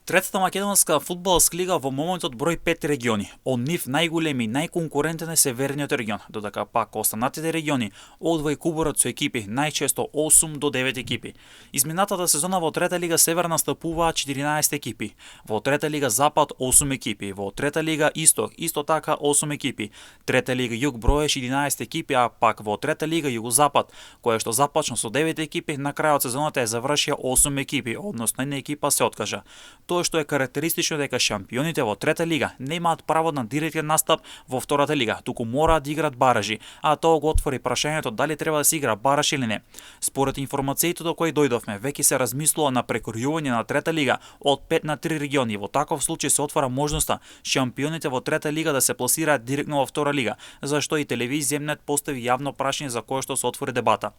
Третата македонска фудбалска лига во моментот брои 5 региони. Од нив најголеми и најконкурентен е северниот регион, додека пак останатите региони од куборот со екипи, најчесто 8 до 9 екипи. Изминатата сезона во Трета лига Север настапуваат 14 екипи, во Трета лига Запад 8 екипи, во Трета лига Исток исто така 8 екипи, Трета лига Југ броеш 11 екипи, а пак во Трета лига Југозапад, која што започна со 9 екипи, на крајот сезоната е завршија 8 екипи, односно една екипа се откажа. Тоа што е карактеристично дека шампионите во Трета лига немаат право на директен настап во Втората лига, туку мораат да играат баражи, а тоа го отвори прашањето дали треба да се игра бараж или не. Според информациите до кои дојдовме, веќе се размислува на прекројување на Трета лига од 5 на 3 региони. Во таков случај се отвара можноста шампионите во Трета лига да се пласираат директно во Втора лига, зашто и телевизија Земнет постави јавно прашање за кое што се отвори дебата.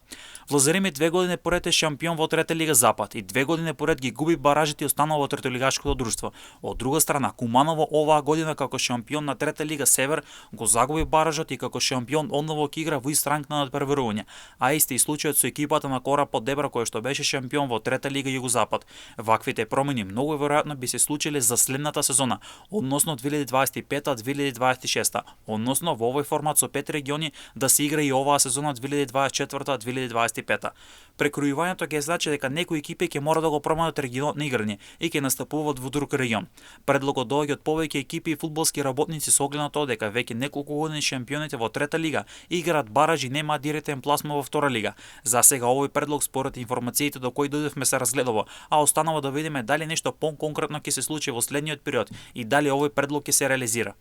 Влазерими 2 години поред е шампион во Трета лига Запад и 2 години поред ги губи баражите и останува во третолигашкото друштво. Од друга страна, Куманово оваа година како шампион на Трета лига Север го загуби баражот и како шампион одново ќе игра во ист ранг на надпреварување, а исти и случајот со екипата на Корапот Дебра која што беше шампион во Трета лига Југозапад. Ваквите промени многу веројатно би се случиле за следната сезона, односно 2025-2026, односно во овој формат со 5 региони да се игра и оваа сезона 2024-2025. Прекројувањето ќе значи дека некои екипи ќе мора да го променат регионот на играње и ќе настапуваат во друг регион. Предлогот доаѓа од повеќе екипи и фудбалски работници со оглед на тоа дека веќе неколку години шампионите во Трета лига играат баражи и немаат директен пласман во Втора лига. За сега овој предлог според информациите до кои дојдовме се разгледува, а останува да видиме дали нешто поконкретно ќе се случи во следниот период и дали овој предлог ќе се реализира.